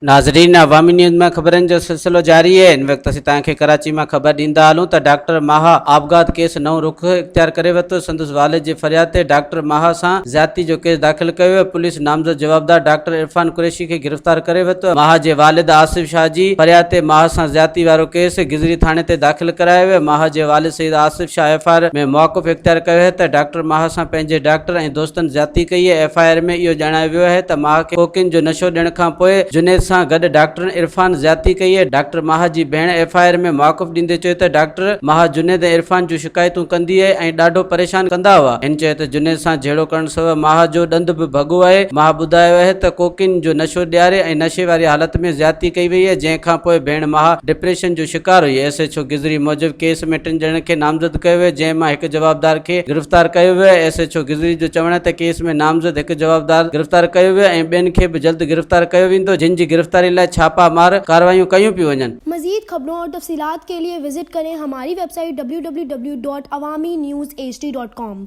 ناظرين عوامي نيوز مان خبرن جو سلسلو جاري آهي هن وقت اسين توهان کي ڪراچي مان خبر ڏيندا هلون ته ڊاڪٽر ماها آپگهات ڪيس نئون رخ اختيار ڪري ورتو سندس والد جي فرياد تي ڊاڪٽر ماها سان زيادتي جو ڪيس داخل ڪيو ويو پوليس نامزد جوابدار ڊاڪٽر عرفان قريشي کي گرفتار ڪري ورتو ماها جي والد آصف شاهه جي فرياد تي ماها سان زيادتي وارو ڪيس گذري ٿاڻي تي داخل ڪرايو ويو ماها جي والد Syed Asif Shah F I R ۾ موقف اختيار ڪيو آهي ته ڊاڪٽر ماها سان پنهنجي ڊاڪٽر ۽ دوستن زيادتي ڪئي آهي ايف I R ۾ اهو ڄاڻايو ويو آهي ته ماها کي ڪوڪين جو نشو ڏيڻ کان پوء جنيد سان گڏ ڊاڪٽرن عرفان زيادتي ڪئي آهي، ڊاڪٽر ماها جي ڀيڻ ايف I R ۾ موقف ڏيندي چيو ته ڊاڪٽر ماها جنيد ۽ عرفان جون شڪايتون ڪندي آهي ۽ ڏاڍو پريشان ڪندا هئا، هن چيو ته جنيد سان جهيڙو ڪرڻ سبب ماها جو ڏند به ڀڳو آهي، ماها ٻڌايو آهي ته ڪوڪين جو نشو ڏياري ۽ نشي واري حالت ۾ زيادتي ڪئي وئي آهي، جنهن کان پوء ڀيڻ ماها ڊپريشن جو شڪار هئي، ايس ايڇ او گذري موجب ڪيس ۾ ٽن ڄڻن کي نامزد ڪيو ويو، جنهن مان هڪ جوابدار کي گرفتار ڪيو ويو آهي، ايس ايڇ او گذري جو چوڻ آهي ته ڪيس ۾ نامزد هڪ جوابدار گرفتار ڪيو ويو ۽ ٻين کي به جلد گرفتار ڪيو ويندو جن جي گرفتاري لاء ڇاپا مار ڪارروايون ڪيون پيون وڃن. مزيد خبرون اور تفصيلات کے لئے وزٽ ڪرين ھماري web site W W W dot Awami news H D dot com.